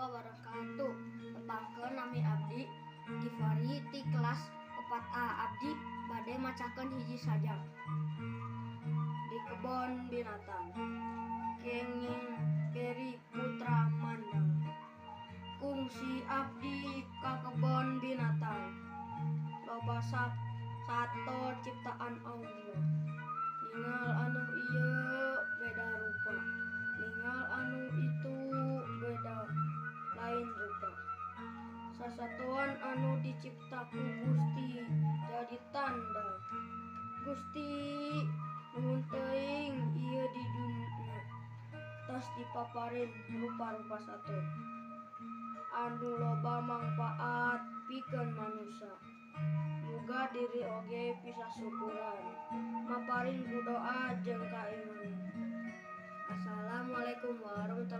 Wabarakatuh. Tepangkeun, nami abdi Gifari ti kelas 4A. Abdi bade macakeun hiji sajak. Di Kebon Binatang, kenging Peri Putra Mandala. Kungsi abdi ka kebon binatang. Loba sato ciptaan Allah. Ningal anu ieu beda rupa, ningal anu itu beda lain rupa. Sasatoan anu dicipta ku Gusti jadi tanda. Gusti, nuhun teuing ieu di dunya tos dipaparin rupa-rupa sato anu loba mangpaat pikeun manusa. Muga diri oge bisa syukuran maparin ku doa jeung kaimanan. Assalamualaikum warahmatullahi.